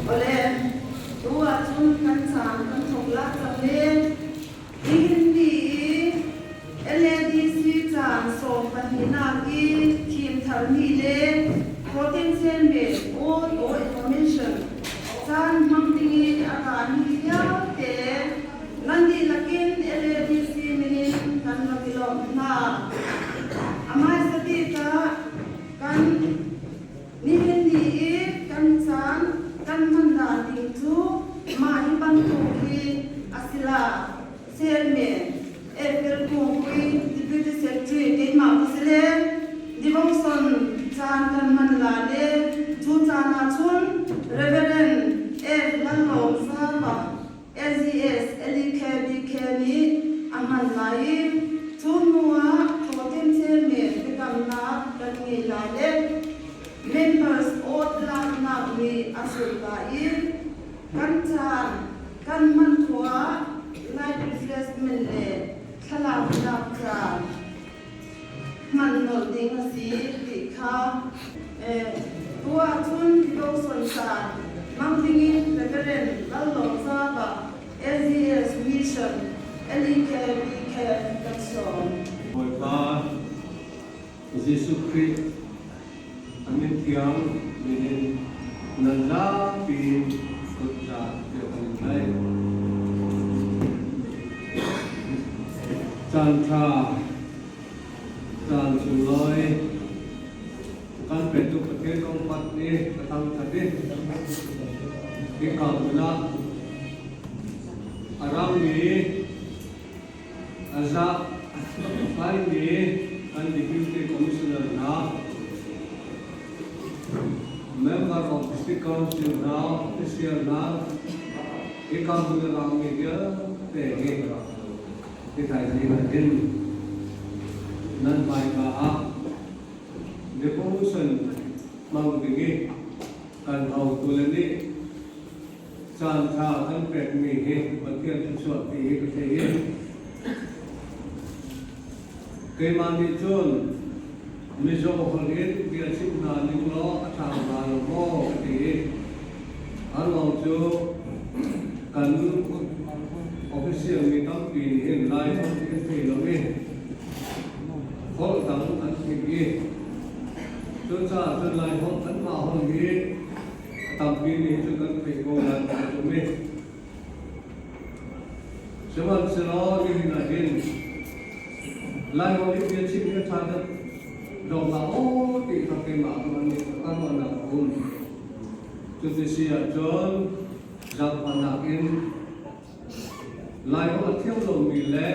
Awle, tu ah cun kan caan kan thawk la cang le nihin ni i LADC caan sawmpahnihnak i thim tharmi le protein senmen all or information caan hmang dingin a rami vialte nan dihlak in LADC min in kan rak i lawmh hna. A hmaisa bik ah kan Nihin ni i kan caan kan hman dan ding cu mah hi bantuk hi a si la. Chairman, April Kungpui, Deputy Secretary keimah ka si le devotion caan kan hman la le cu caan ah cun Reverend F. Lalawm Zapa, LZS, LEKBK nih a hman lai i cu hnu ah Thawtin Chairman biakamnak kan ngei lai le Members oath laknak nih a zulh lai i kan caan kan hman khawh ah light refreshment le thlalaknak caan hman nolh ding a si ti kha tu ahcun devotion caan hmang dingin Reverend Lallawmzapa LDS Mission LEKBK kan sawm. Bawipa Jesuh Khrih a min thiang min in nan zapi in kutza tiah kan in tlaih. Caanṭha, caan sunglawi kan petu Pathian kong pat i ka thangṭhat i hika hmun ah a rangmi a za faimi kan Deputy Commissioner hna, Member of District Council hna, official hna, hika hmun a rangmi vialte hi Thaizing ah hin nan hmaika ah devotion hmang ding i kan hotu le nih caanṭha kan pekmi hi Pathian thluachuah ti hi ka thei i keimah nih cun mizaw holh in bia chim hna ning law a ṭha hnga lo maw ka ti i a ruang cu kan official mi tampi nih hin Lai holh hi an thei lo i holh dang an thei i cucaah cun Lai holh anmah holh hi a tampi nih cun kan theih ko lai ti ka zum i sihmanhsehlaw nihin ah hin Lai holh i bia chim hi a ṭha deuh dawk la aw ti kha keimah ka ruahnak a um. Cuti si ahcun zaangfahnak in Laiholh a thiam lomi le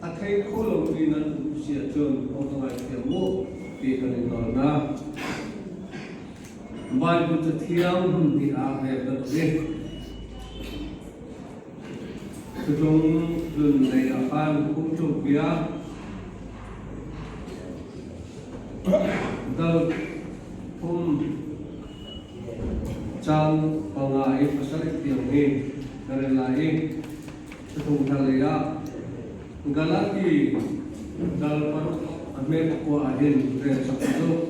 a thei kho lomi nan um si ahcun aw ka ngaithiam u ti kan in nawl hna. Bible Cathiang hmunhnih ah rel kan um i Cutlung tlun lei ah khan phungthluk bia dal thum Caang panga i pasarih tiang hi ka rel lai i cathum thar lei ah Galati dal paruk a hme pakua ah hin rel chap ka duh.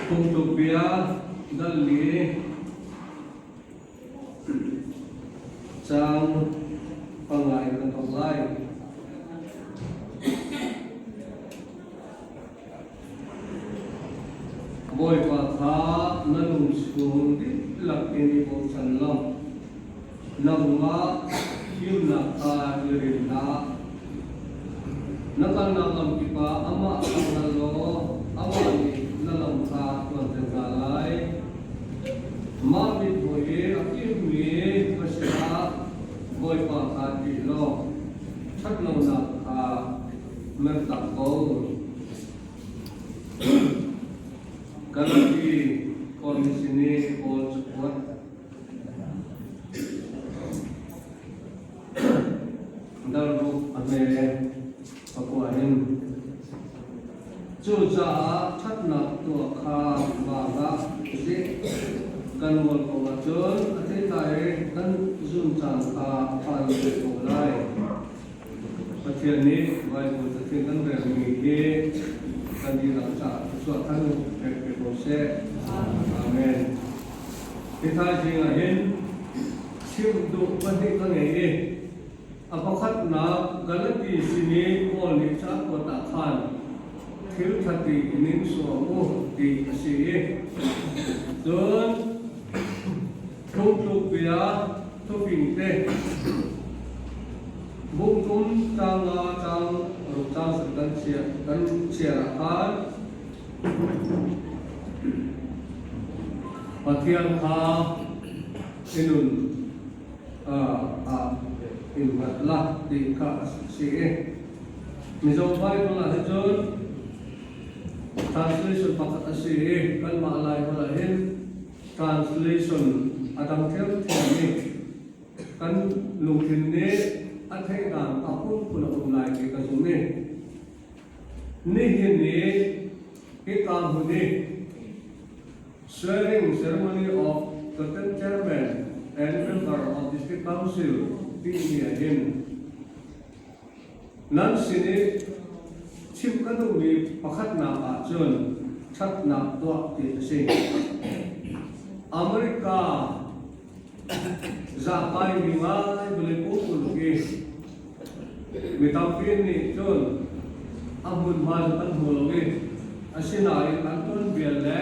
Phungtluk bia dal li Caang panga in kan thawk lai. Bawipa kha na lung chung dihlak in i bochan law nangmah fimnak kha i rin hlah. Na kalnak lam kip ah amah kha hngal law amah nih na lam kha tluanter hna lai. Mah mithmuh i a fimmi va sinah Bawipa kha ṭih law ṭhatlonak kha mertak ko. Galati kawlmi sin i Paul cakuat. Dal ruk a hme pakua in. Cucaah ṭhatnak tuah kha vang ah zik kan ngol ko ahcun a theitlai kan zun caan kha a phan ve ko lai. Pathian nih Baibal cathiang kan relmi hi Kan dihlak caah thluachuah khan pek ve ko seh. Amen. Hi thaizing ah hin chimh duh pahnih ka ngei i a pakhatnak Galati sin i Paul nih ca kuat ah khan thil ṭha ti in in suam u ti a si i cun phungtluk bia thufing te bungtum caang nga caang ruk caang sarih kan chiah kan chiar ah khan Pathian kha i nun ah in hngat la ti kha a si i Mizo Bible ah hi cun translation pakhat a si i kanmah Laiholh ah hin Translation a dang ṭhiamṭhiam i kan lungthin nih a theih dan a phunphun a um lai ti ka zumh i nihin i hika hmun i swearing ceremony of the 10 chairman and member of district council timi ah hin nan sin i chimh ka duhmi pakhatnak ahcun ṭhatnak tuah ti a si. America zahpai mi ngai vawlei pumpuluk i mi tampi nih cun a hmunhma cu kan hmu lo i asinain an tuanbia le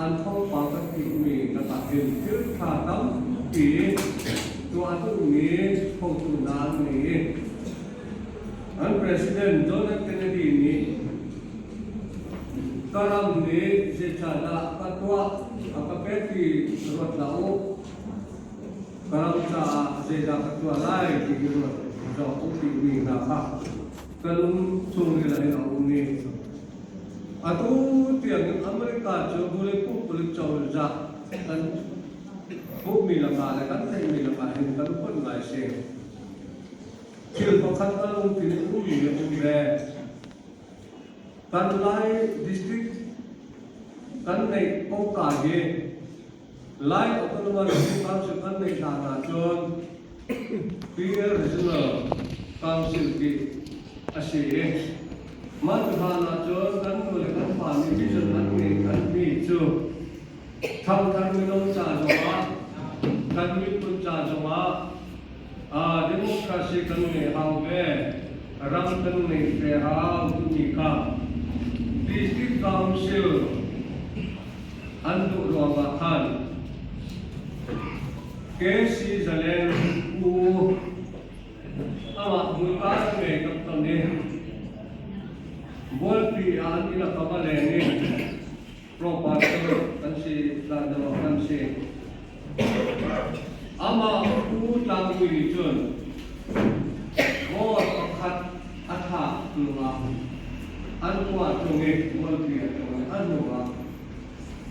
an thawngpang kan tihmi lakah hin thil ṭha tampi tuah a duhmi hotu hna an ngei i an President John F. Kennedy nih ka ram nih zeicahdah ka tuah a ka pek ti ruat hlah u, ka ram caah zeidah ka tuah lai ti hi ruat zawk u timi hna kha ka lung chungril ah hin a um i Atu tiangin America cu vawlei pumpuluk cozah kan hmuhmi lakah le kan theihmi lakah hin kan upat ngai si. Thil pakhat a lungthin in ummi a um ve. Kan Lai district kan neih kongka hi Lai Autonomous Council kan neih hlan ahcun PL Regional Council ti a si i mah cu hlan ahcun kan nu le kan pa nih vision an ngeih an mi cu ṭhangthar mino ca zongah kan miphun ca zongah democracy kan ngeih hau ve, ram kan ngeih ve hau timi kha District Council an duh ruangah khan KC Zalen Pu amah hmuika ngei tak ton i Bualpi ah an inn a ka va leng i pro pastor kan si hlan deuh ah kan si. Amah Pu Tlangpui nih cun vote pakhat a thlak hnuah an kuah tung i Bualpi a tung i a hnuah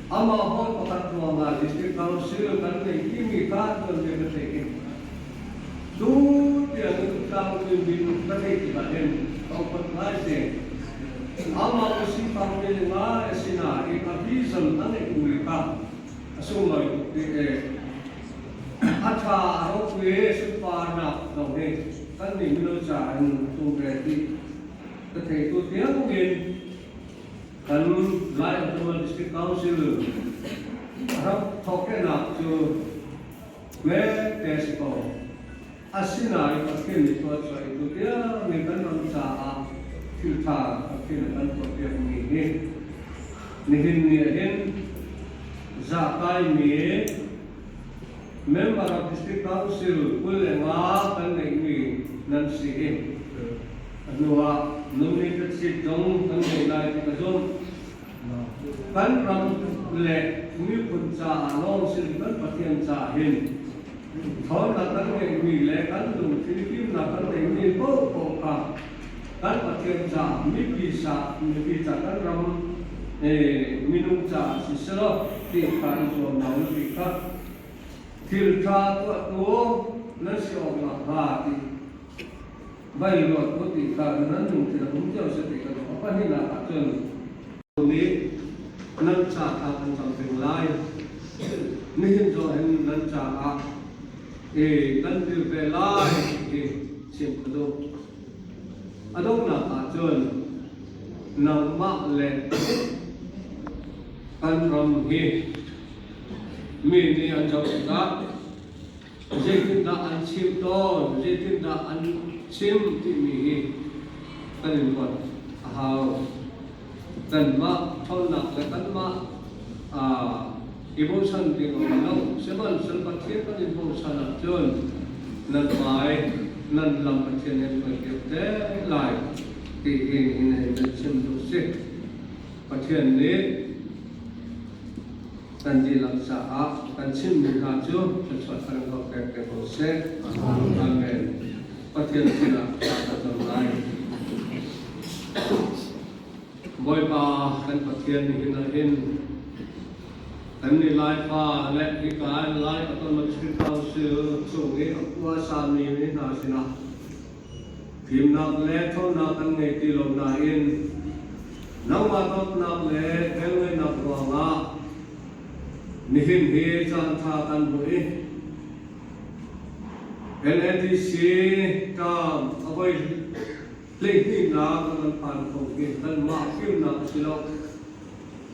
Amah hawi pakhat ruangah District Council kan ngeih timi kha tuanbia ka theih i tu tiang in tlangmi min ka theih tikah hin ka upat ngai si. Amah ka sifak mi ngai a si nain a vision a ngeihmi kha a sunglawi tuk ti e. A ṭha a ropui sunparnak zong hi kan nih mino ca in a tum ve ti ka thei tu tiang in Kan Lai Autonomous District Council rak thawkehnak cu hmete a si ko. Asinain Pathian nih tuahchuah i tutiang in kan ram caah thilṭha Pathian a kan tuahpiakmi hi nihin ni ahhin zahkaimi member of District Council 25 kan ngeihmi nan si i a hnu ah nominated seat zong kan ngei lai ti ka zumh. Kan ram le miphun caah lawng sin kan Pathian caah hin ṭhawnnak kan ngeihmi le kan lungthin fimnak kan ngeihmi paohpaoh kha kan Pathian caah mipi sa mipi ca kan ram minung caah siselaw ti kha i zuam hna u ti kha thil ṭha tuahtu nan si awk nakhnga ti vai ruat u ti kha nan lungthin a um cio seh ti ka duh. A pahnihnak ah cun nih nan ca kha kan cam peng lai. Nihin zong hin nan caah kan dir ve lai ti chim ka duh. A donghnak ah cun Nangmah le kan ram hi mi nih an zoh tikah zeitindah an chim tawn, zeitindah an chim timi hi kan in ruat a hau. Kanmah ṭhawnnak le kanmah i bochan ding a um lo. Sihmanhsehlaw Pathian kan in bochan ahcun nan hmai nan lam Pathian nih an hruaipiak te lai ti hi nihin ah hin kan chim duh si. Pathian nih kan dihlak caah kan chimmi hna cu thluachuah thar in pek te ko seh. Amen. Pathian sinah thla ka cam lai. Bawipa kan Pathian nihin ah hin kan nih Laifa le hika in Lai Autonomous Council chung i a khua sami hna sinah fimnak le ṭhawnnak kan ngei ti lo nain nangmah dawtnak le velngeihnak ruangah nihin hi caanṭha kan hmuh i LADC term a voi hleihnihnak a kan phan kho hi kanmah fimnak a si lo.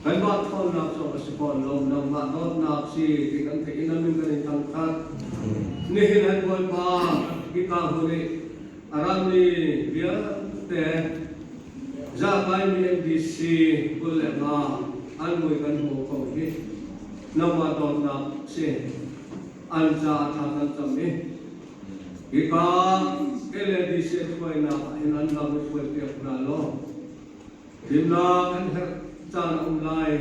Kanmah ṭhawnnak cu a si fawn lo, nangmah dawtnak si ti kan theih i na min kan in thangṭhat. Nihin an Bawipa hika hmun i a rami vialte zakaimi NDC 25 an mui kan hmu kho hi nangmah dawtnak si. An caah thla kan cam i hika LADC hruainak ah hin an lam i hruaipiak hna law fimnak an herh caan a um lai,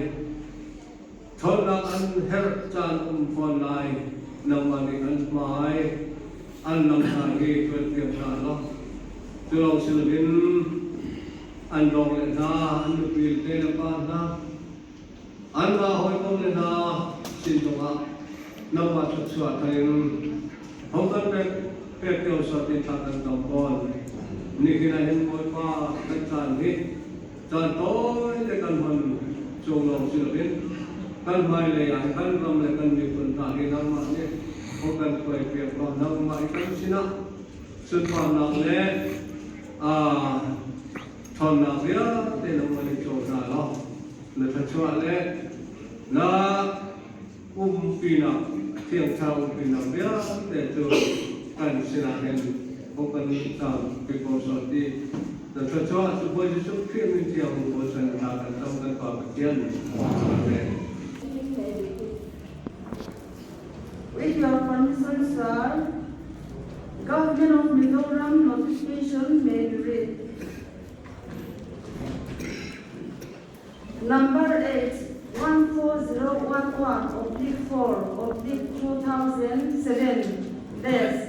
ṭhawnnak an herh caan a um fawn lai. Nangmah nih an hmai an lam hna hi ṭuanpiak hna law cu lawng si loin an rawk le hna, an nupi le le pa hna, Anmah hawikom le hna sin zongah nangmah thluachuah thar in hong kan pek pek cio sawt in thla kan cam tawn. Nihin ah hin Bawipa kan caan hi caan tawi te kan hman chung lawng si loin kan hmailei ah kan ram le kan miphun hna hi nangmah nih hong kan hruai piak law nangmah i kan sinah sunparnak le ṭhawnnak vialte nangmah nih caw hna law na thluachuah le na umpinak Thiang Thlarau umpinak vialte cu kan sinah hin hung kan cam pi ko sawh ti na thluachuah cu Bawi Jesuh Khrih min thiang hung ko san hna kan cam kan Pa Pathian. Amen. With your permission, sir, Government of Mizoram notification may be read. Number 8, 14011 oblique 4 oblique 2007 dash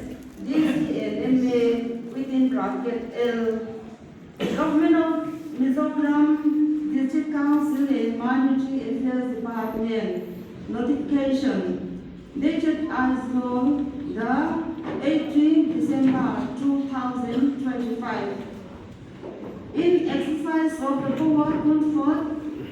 DCNMA within bracket L. Government of Mizoram District Council and Minority Affairs Department notification dated Aizawl the 18 December 2025. In exercise of the power conferred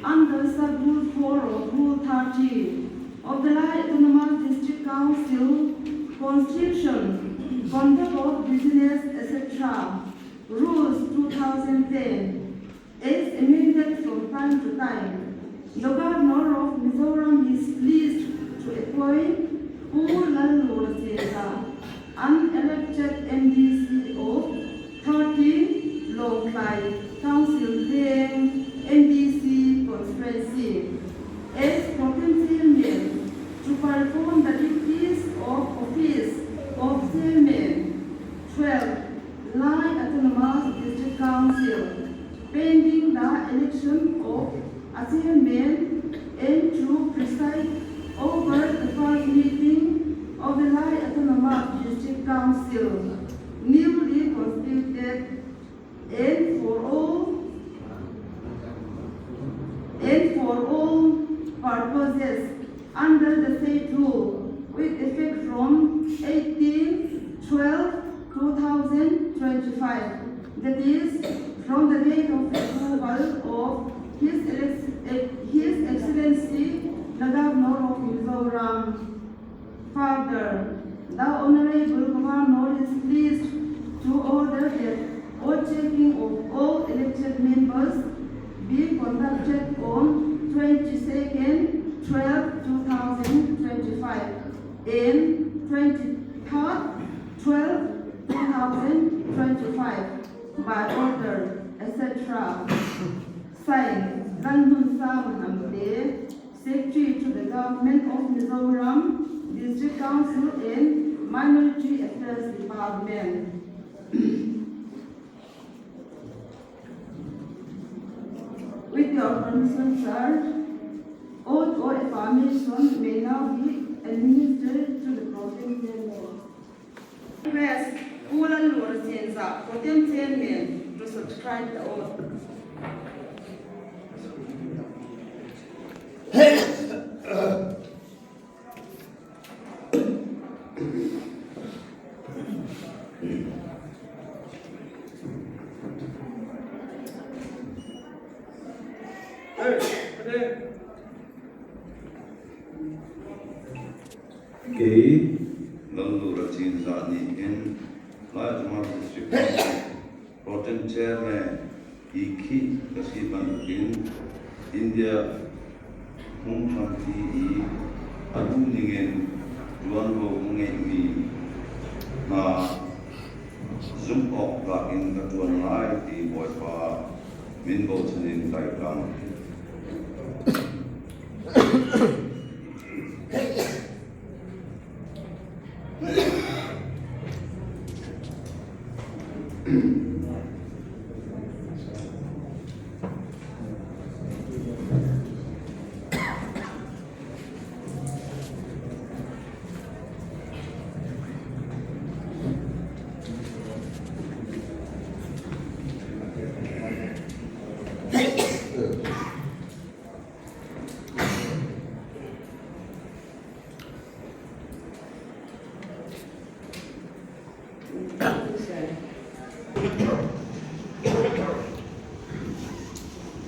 under Sub-Rule 4 of Rule 30 of the Lai Autonomous District Council Constitution, Conduct of Business, etc., Rules 2010, is amended from time to time. The Governor of Mizoram is pleased to appoint Pu Lallura Seza, an elected MDC of 13 Lawngtlai Council Veng MDC constituency, as Protein Chairman to perform the duties of office of Chairman 12 Lai Autonomous District Council pending the election of a chairman and to preside over the first meeting of the Lai Autonomous District Council newly constituted and for all purposes under the said rule with effect from 18/12/2025, that is, from the date of approval of His Excellency the Governor of Mizoram. Further, the Honorable Governor is pleased to order that all checking of all elected members conducted on 22nd 12 2025 and 23rd 12 2025 by order etc. Signed Lalhmunsanga Hnamte, Secretary to the Government of Mizoram, District Council and Minority Affairs Department. With your permission, sir, oath or affirmation may now be administered to the Protem Chairman. Press, Pu Lallura Chenza, Protem Chairman, to subscribe the oath. Kei Lallura Cinzah nih hin Laitlang District Council Protem Chairman i khih ka si bantukin India phunghrampi i a duh ningin ṭuanvo ka ngeihmi hna zumh awktlak in ka ṭuan lai ti Bawipa min bochan in kai kam.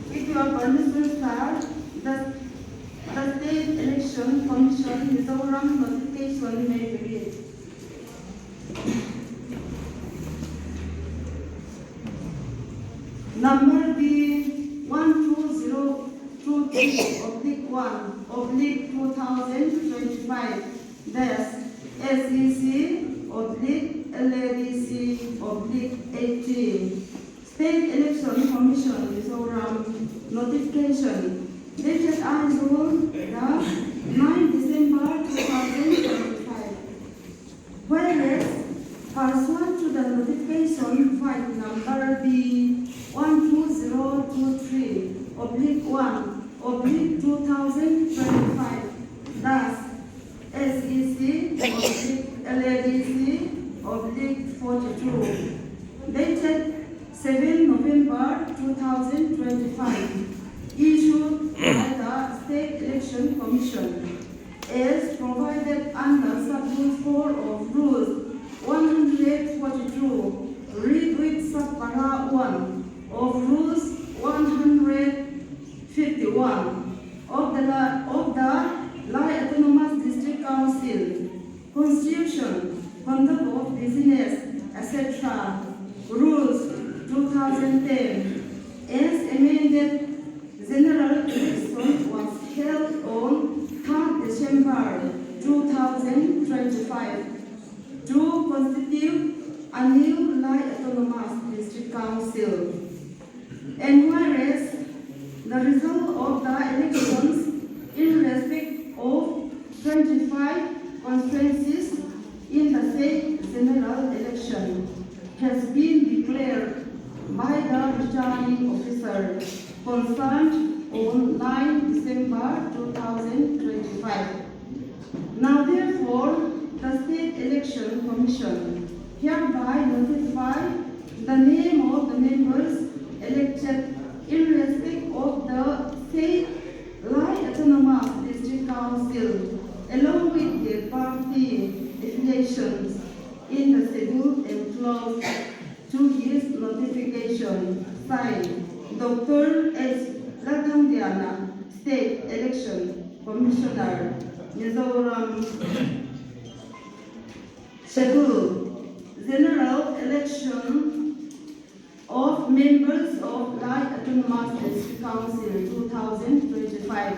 With your permission, sir, the State Election Commission Mizoram notification may be read. Number B 12023 oblique 1 oblique 2025 dash SEC oblique LADC oblique 18 State Election Commission Mizoram Notification dated Aizawl the 9 December 2025 Whereas, pursuant to the notification vide number B 12023 oblique 1 oblique 2025 dash SEC oblique LADC oblique 42 dated 7 November 2025 issued by the State Election Commission as provided under Sub-Rule 4 of Rules 142, read with Sub-Para 1 of Rules 151 of the Lai Autonomous District Council, Constitution, Conduct of Business, etc. Rules 2010, as amended. General Election was held on 3rd December 2025 to constitute a new Lai Autonomous District Council. And whereas the result of the elections in respect of 25 constituencies in the said general election has been declared by the returning officer concerned on 9 December 2025. Now therefore, the State Election Commission hereby notify the name of the members elected in respect of the said Lai Autonomous District Council along with their party affiliations in the schedule enclosed to his notification. Signed, Doctor H. Lalthangliana, State Election Commissioner, Mizoram. Schedule, General Election of. members of Lai Autonomous District Council 2025,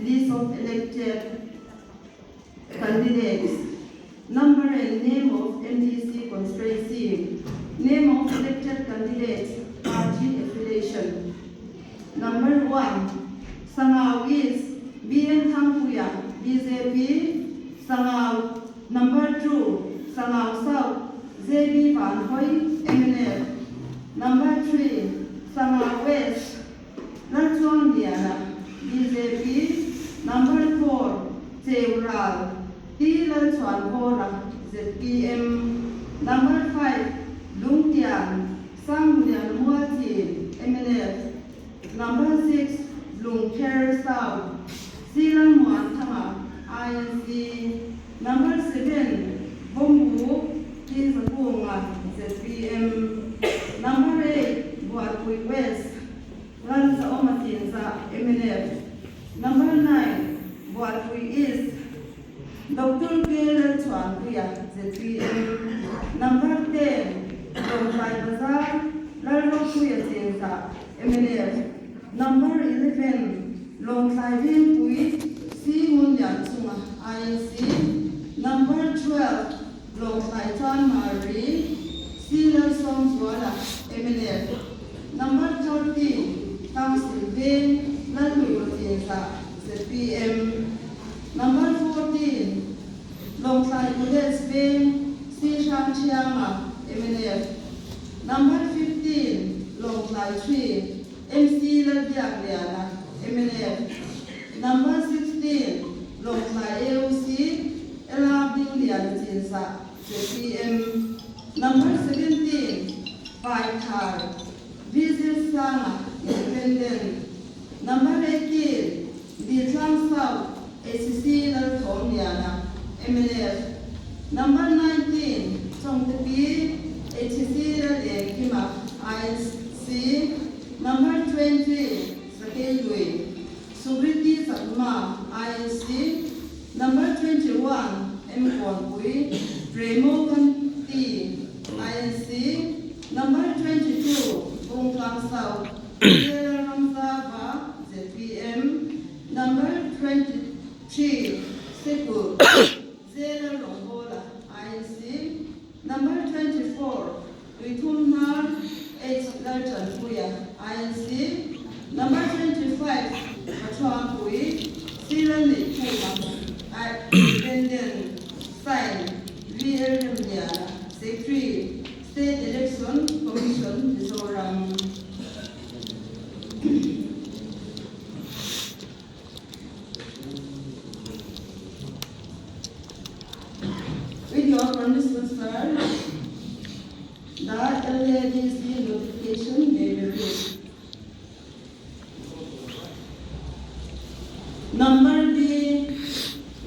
list of elected candidates, number and name of MDC constituency, name of elected candidates, party affiliation. Number 1, Sangau East, BN Thangpuia, bjp, Sangau. Number 2, Sangau South, JB Vanhoi, MNF. Number 3, Sangau West, Lalchuangliana, bjp. Number 4, Cheural, T Lalchhuanvawra, zpm. Number 5, Lungtian, Sangmulian Mualchin, mnf. Number 6, Lungkher South, C Lalmuanthanga, inc. Number 7, Bawmbu, T Zakunga, zpm. Number 8, Bualpui West, Lalzaawma Chinza, mnf. Number 9, Bualpui East, Doctor K Lalchhuanpuia, zpm. Number 10, Lawngtlai Bazar, Lalropuia Chinza, mnf. Number 11, Lawngtlai Vengpui, C Ngunlianchunga, inc. Number 12, Lawngtlai Chanmari, C Lalsawmzuala, mnf. Number 13, Council Veng, Lalluira Chinza, zpm. Number 14, Lawngtlai College Veng, C Hrangthianga, mnf. Number 15, Lawngtlai 3, MC Lalbiakliana, mnf. Number 16, Lawngtlai AOC, LR Dingliana Chinza, zpm. Number 17, Paithar, VZ Sanga, Independent. Number 18, Diltlang South, HC Lalthawmliana, mnf. Number 19, Chawngtepi, HC Lalengkima, inc. Number 20, Sakeilui, Sukriti Chakma, inc. Number 21, M Kawnpui, Premo Kanti, inc. Number 22, Bungtlang South, J Ramzava, zpm. Number 23, Sekul, J Lalrawngbawla, inc. Number 24, Tuithumhnar, H Laltanpuia, inc. Number 25, Pathuampui, C Lalneihkhuma, Independent, Sign, V L Remliana, Secretary, State Election Commission, Mizoram. With your permission, sir, the LADC notification may be read. Number D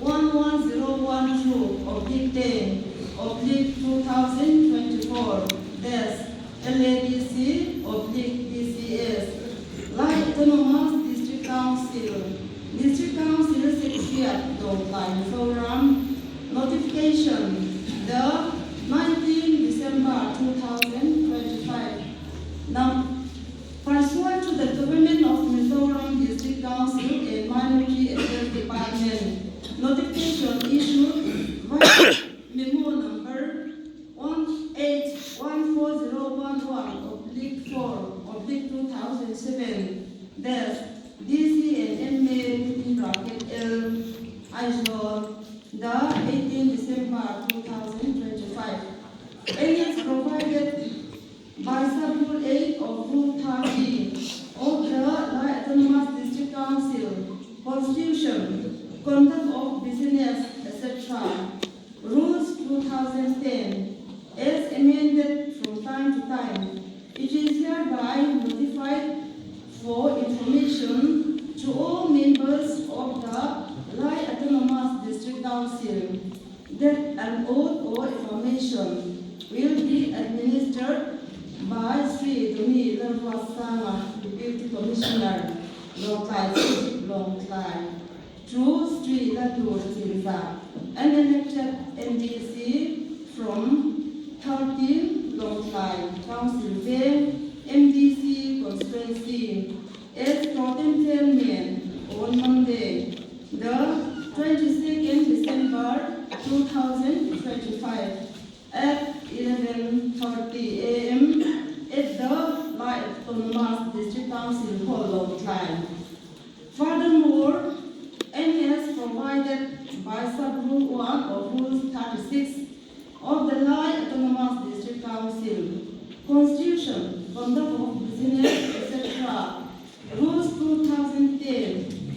11012 oblique 10 oblique 2024 dash LADC oblique DCS Lai Autonomous District Council District Council Secretariat Lawngtlai Mizoram Notification The 19 December 2025 Num Pursuant to the Government of Mizoram District Council and Minority Affairs Department notification issued via memo number 1814011 oblique 4 oblique 2007 dash DC and MA within bracket L Aizawl the 18 December 2025 and is provided by Sub-Rule 8 of Rule 30 of the Lai Autonomous District Council Constitution, Conduct of Business, etc. Rules 2010, as amended from time to time. It is hereby notified for information to all members of the Lai Autonomous District Council that an oath or affirmation will be administered by Sri Dumi Lalruatsanga, Deputy Commissioner, Lawngtlai Chief, Lawngtlai, to Sri Laldur Chinza, an elected MDC from 13 Lawngtlai Council Veng, MDC. Council Hall, Lawngtlai. Furthermore, NS provided by Sub-Rule 1 of Rule 36 of the Lai Autonomous District Council Constitution, Conduct of Business, etc. Rules 2010,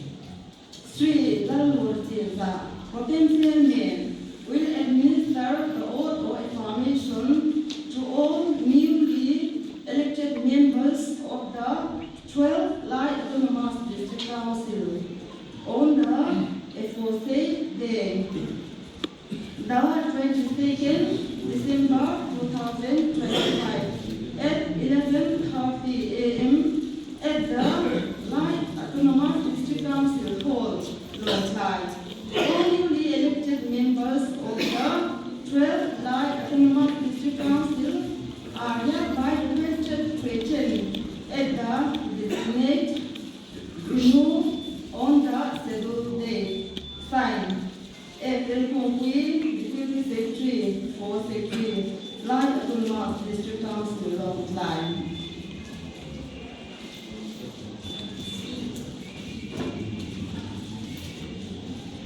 Sri Lallur Chinzah, Protem Chairman, will administer the oath of affirmation to all newly elected members of the 12 Lai Autonomous District Council on the aforesaid day, the 22nd December 2025 at 11:30 a.m. at the Lai Autonomous District Council Hall, Lawngtlai. All newly elected members of the 12 Lai Autonomous District Council are hereby requested to attend at the designated venue on the scheduled day. Signed, April Kungpui, Deputy Secretary for Secretary, Lai Autonomous District Council, Lawngtlai.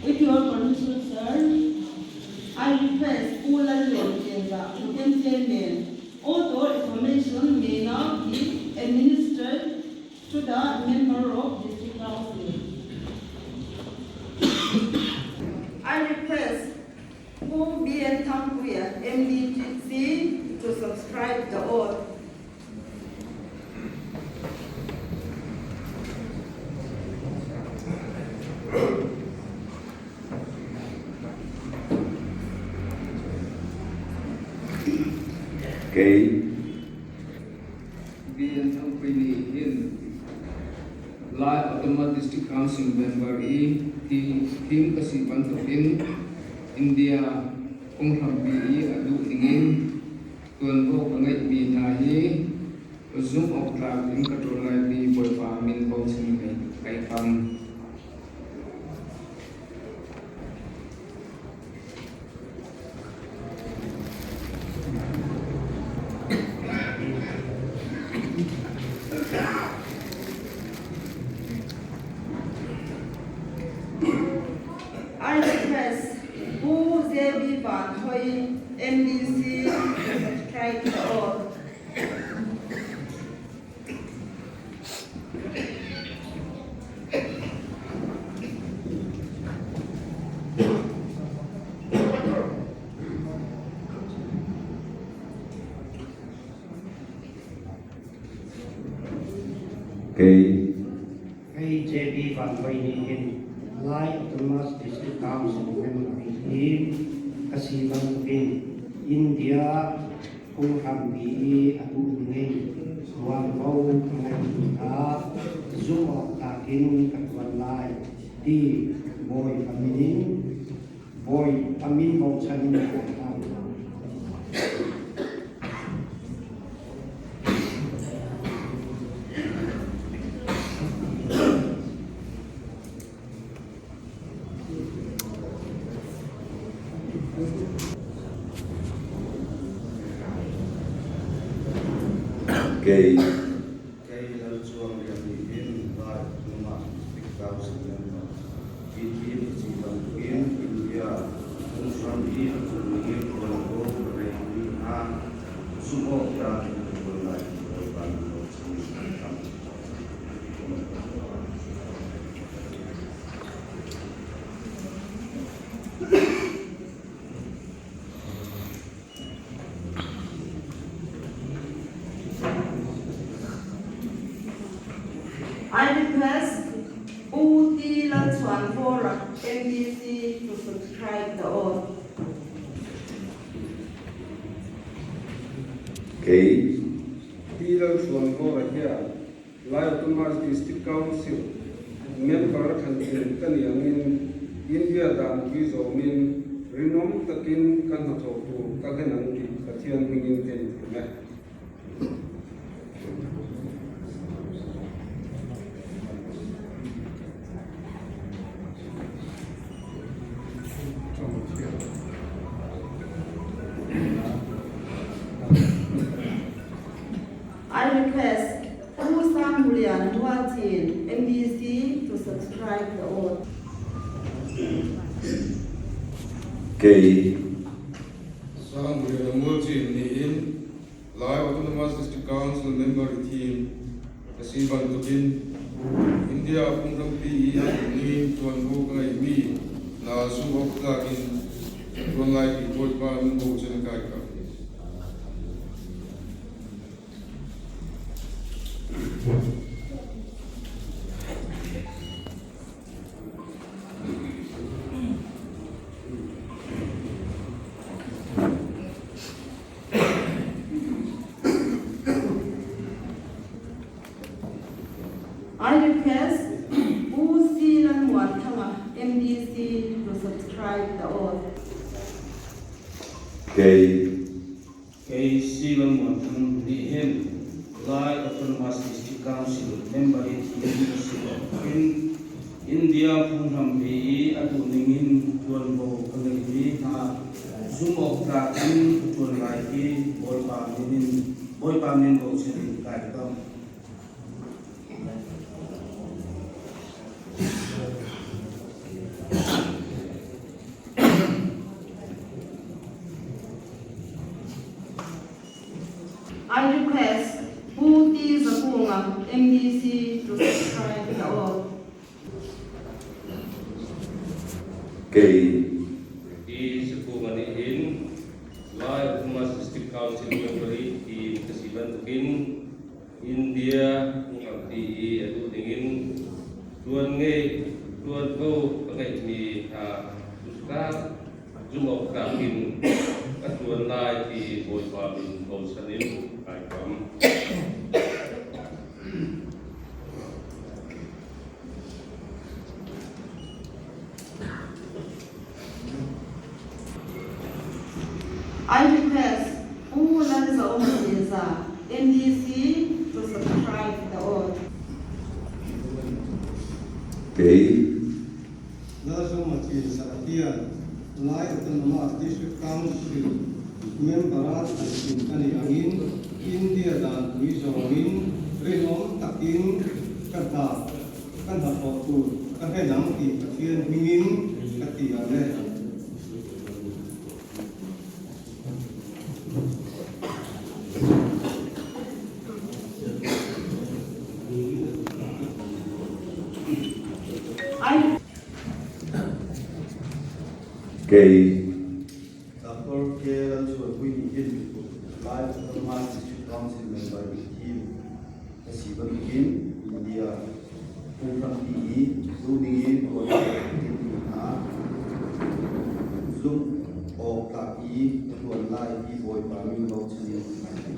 With your permission, sir, I request Pu Lallur Chinzah, Protem Chairman, oath or affirmation may now be administered to the member of District Council. I request Pu B.N. Thangpuia, MDC, to subscribe the oath. Kei. B.N. Thangpui nih hin Lai Autonomous District Council member i thim ka si bantukin India phunghrampi i a duh ningin tuanvo ka ngeihmi hna hi zumh awktlak in ka ṭuan lai ti Bawipa min bochan kai kam. I request Pu JB Van Hoi, MDC, to subscribe the oath. Kei. Kei JB Van Hoi nih hin Lai Autonomous District Council member hi ka si bantukin India phunghrampi i a duh ningin tuanvo ka ngeihmi kha zumh awktlak in ka ṭuan lai ti Bawipa min in Bawipa min bochan in ka hlam. Kei. Kei Lalchuanglian nih hin Lai Autonomous District Council member PT Ci bantukin India phunghram i a cung ningin tuanvo ka ngeihmi hna zumh awktlak in ka ṭuan lai ti Bawipa nih bochan in kan hram. I request Pu T. Lalchhuanvawra, MDC, to subscribe the oath. Kei. T. Lalchhuanvawra hian Lai Autonomous District Council member thlan tlin ka ni angin India danpui zawmin rinawm takin ka hnathawh tur ka hlen ang tih Pathian hmingin ka inthiam e. I request Pu Sangmulian Mualchin, MDC, to subscribe the oath. Kei. Sangmulian Mualchin niin Lai Autonomous District Council member i thim ka si bantukin India phunghrampi i a duhmi tuanvo ka ngeihmi hna zumh awk tlak in ka tuan lai ti Bawipa min bochan kai kam. I request Pu C. Lalmuanthanga, MDC, to subscribe the oath. Kei. Kei C. Lalmuanthang nih hin Lai Autonomous District Council member i thim ka si bantukin India phunghrampi i a duhning in tuanvo ka ngeihmi hna Zumhawktlak in ka ṭuan lai i Bawipa min in Bawipa min bochan in kai kam. I request Pu T. Zakunga, MDC, to subscribe the oath. Kei. Hi Sakunga nih hin Lai Autonomous District Council member i thim ka si bantukin India phunghrampi i a duh dingin tuan ngei tuanvo ka ngeihmi hna zumhtlak zumhawktlak in ka tuan lai ti Bawipa min bochan in kai kam. I request Pu Lalzaawmziza, MDC, to subscribe the oath. Kei. Lalzawmziza hian Lai Autonomous District Council member-a an thim a nih angin India dan pui zawngin rinawm takin ka hna ka hnathawh tur ka hre nang tih Pathian hmingin ka ti ang e. Kei. Doctor K. Lalchhuanpui nih hin Lai Autonomous District Council member i thim a si bantukin India phunghrampi i duhning in tuan timmi hna zumh awk tlak i ka tuan lai ti Bawipa min bochan in kai tim.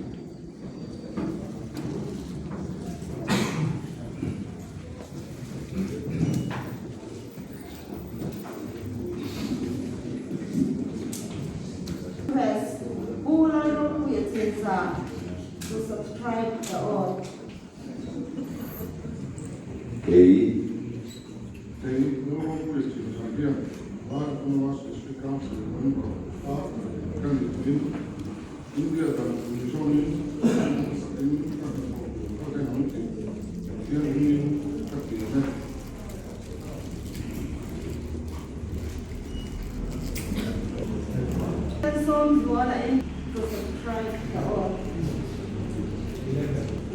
Press Pu Lalropuia Chinzah to subscribe the oath. Kei. Kei Lalropuia Chinzah hian Lai Autonomous District Council member a ka nih tuin India dan pui zawnin takin ka hnathawh tur ka ken ang tih Pathian hmingin ka tiam e. Sawmzuala in to subscribe the oath.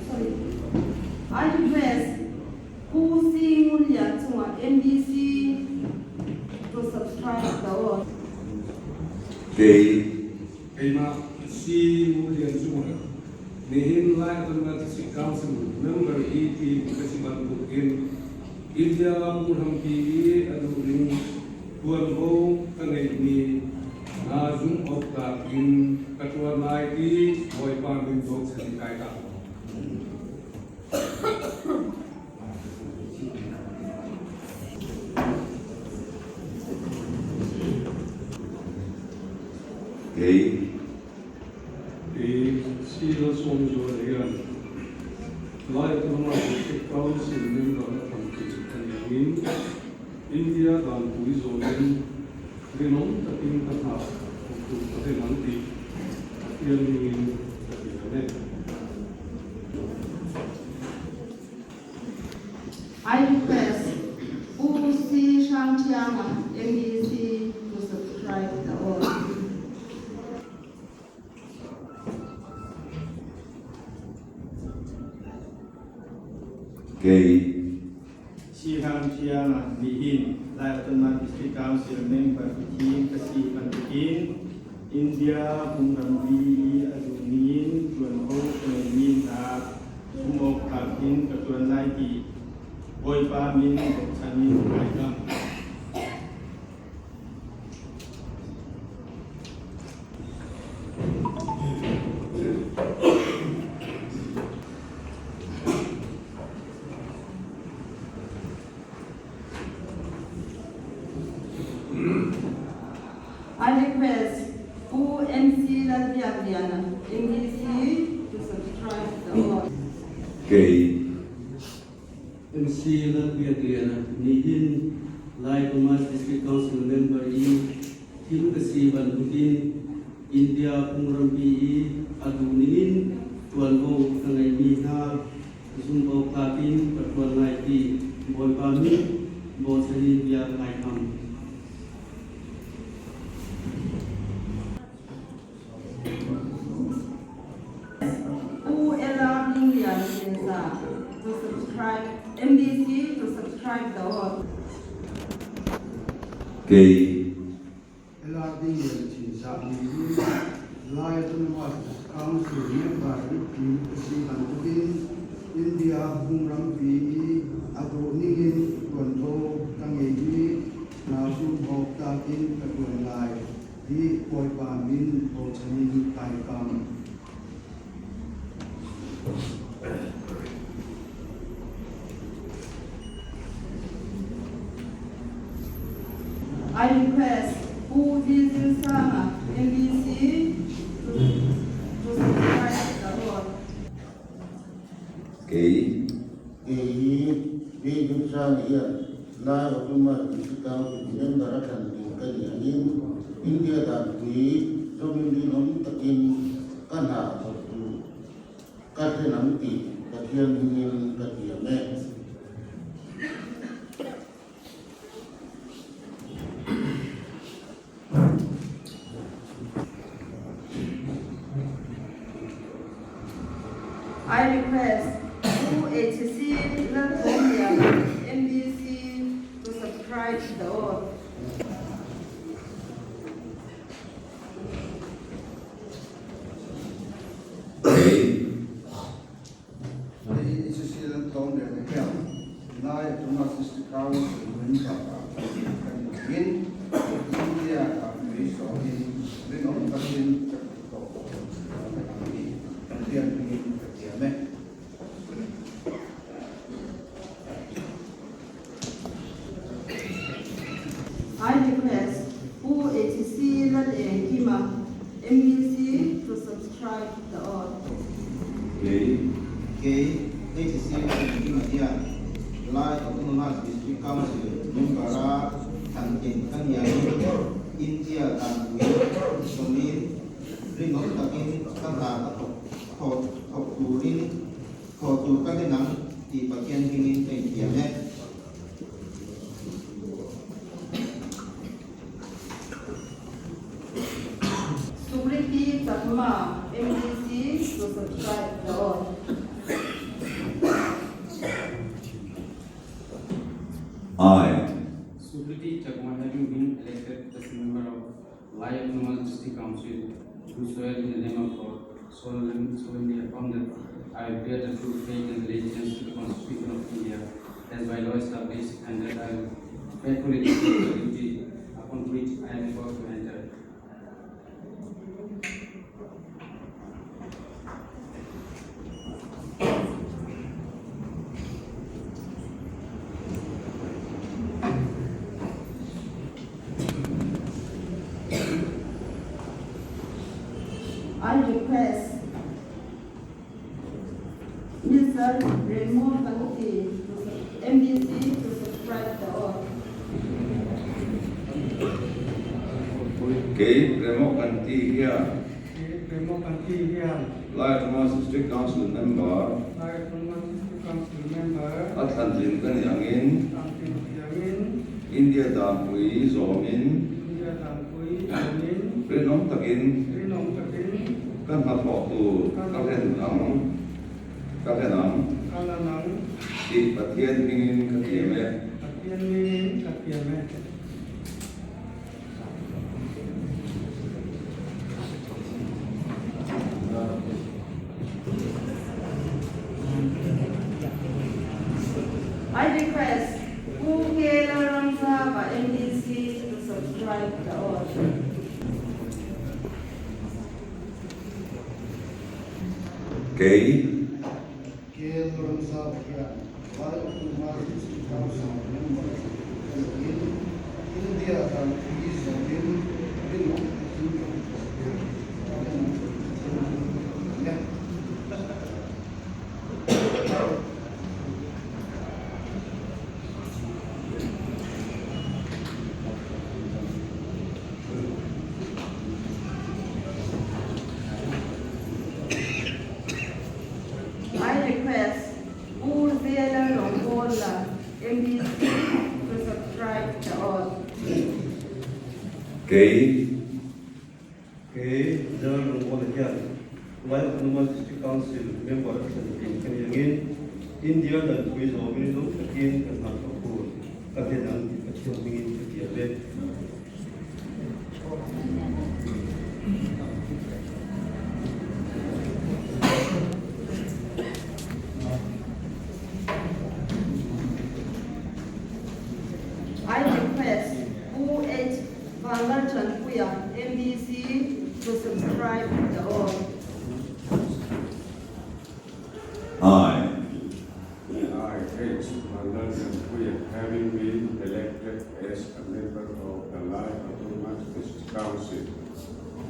Sorry. I request Pu C. Ngunlian chungah MDC to subscribe the oath. Kei. Keimah C. Ngunlian chungah nihin Lai Autonomous District Council member i tim ka si bantukin India ram hrampi i a duhning tuanvo ka ngeihmi hna zumh awk tlak in ka ṭuan lai ti Bawipa min bochan in kai kam. Kei. Hi Sila Sawmzuala hian Lai Autonomous District Council member a tham tih a ni angin India danpui zawnin rinawm takin ka hna thawk tur ka hlen ang tih Pathian hmingin ka ti ang e. I request Pu C. Hrangthianga, MDC to subscribe the oath. Kei. C. Hrangthianga nihin Lai Autonomous District Council member i thim ka si bantukin India phungrampi i a duh ningin ṭuanvo ka ngeimi hna zumhawktlak in ka ṭuan lai ti Bawipa min bochan in kai kam. I request Pu MC Lalbiakliana, MDC, to subscribe the oath. Kei. MC Lalbiakliana nihin Lai Autonomous District Council member i thim ka si bantukin India phungrampi i a duh ningin ṭuanvo ka ngeihmi hna zumhawktlak in ka ṭuan lai ti Bawipa min bochan in bia kai kam. Pu Ella Hminglian Chinza to subscribe MDC to subscribe the oath. Kei. Ella Hminglian Chinza nih hin Lai Autonomous Council member team a si bantukin India phungrampi i a duh ningin ṭuanvo ka ngei i hna zumhawktlak in ka ṭuan lai. Hi Bawipa min bochan in kai kam. I request Pu V. Zirsanga, MDC, to subscribe the oath. Kei. Kei hi V. Zirsanga hian Lai Autonomous District Council member a thlan ding ka nih angin India danpui zawmin rinawm takin ka hna thawk duh ka hlen ang tih Pathian hmingin ka tiam e. I request Pu HC Lalthawmliana, MDC to subscribe the oath. Hei HC Lalthawmliana hian Lai Autonomous District Council member ah kan in India ah mei sawmin rinawm takin ka ti tawh Pathian hmingin ka tiam e. I request Pu HC Lalengkima, MDC to subscribe the oath. Kei. Kei, HC Lalengkima hian Lai Autonomous District Council member-a thlan tlin ka niahin India danpui sawmin rinawm takin ka hna ka thawk thawk turin thawh tur ka hlen ang tih Pathian hmingin ka intiam e. Sukriti Chakma, MDC to subscribe the oath. I. Sukriti Chakma having been elected as member of Lai Autonomous District Council, do swear in the name of God, solemnly affirm that I will bear the true faith and allegiance to the Constitution of India as by law established, and that I will faithfully discharge the duty upon which I am about to enter. I request Mister Remo Kanti, MDC to subscribe the oath. Kei Remo Kanti hian. Kei Remo Kanti hian. Lai Autonomous District Council member. Lai Autonomous District Council member. A thlantlin ka nih angin India danpui zawmin rinawm takin ka hnathawh tur ka hlen ang ka hlen ang tih Pathian hmingin ka tiam e. I request Pu K. Lalramzava, MDC to subscribe the oath. Kei. K. Lalramzava hian Lai Autonomous District Council member ka niin India danpui zawmin rinawm takin ka hmu tawh ber ka en ang tih ka thianghlim ka ti e. I request Pu Zela Rawngbawla, MDC, to subscribe the oath. Kei. Kei Zela Rawngbawla hian Lai Autonomous District Council member a thlen tih ka ni angin India danpui zawmin lung takin ka hna thawk tur ka hlen ang tih Pathian hmingin ka tiam e. I request Pu H. Vanlalthanpuia, MDC, to subscribe the oath. I. I, H. Vanlalthanpuia, having been elected as a member of the Lai Autonomous District Council,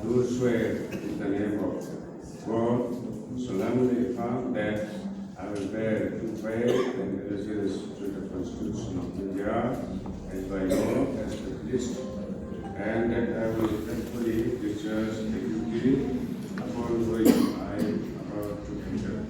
do swear in the name of God solemnly affirm that I will bear true faith and allegiance to the Constitution of India as by law established, and that I will faithfully discharge the duty upon which I am about to enter.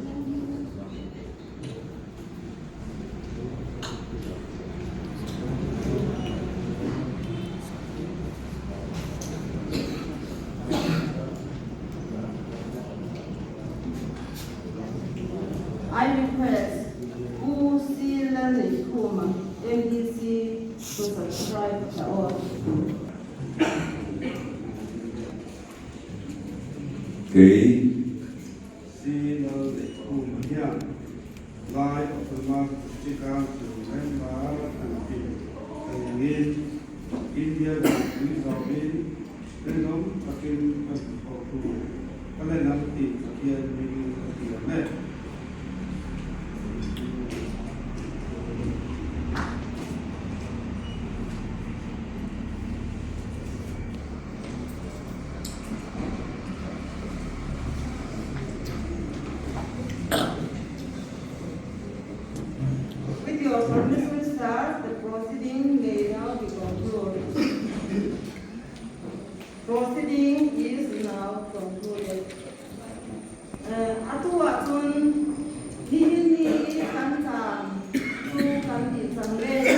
I request Pu C. Lalneikhuma, MDC, to subscribe the oath. Kei. C. Lalneikhuma hian Lai Autonomous District Council member an ti ka ni angin India danpui zawmin rinawm takin ka hnathawh tur ka len ang tih Pathian hmingin ka tiam e. With your permission, sir, the proceeding may now be concluded. Proceeding is now concluded. A tu ahcun nihin ni i kan caan cu kan dih cang le.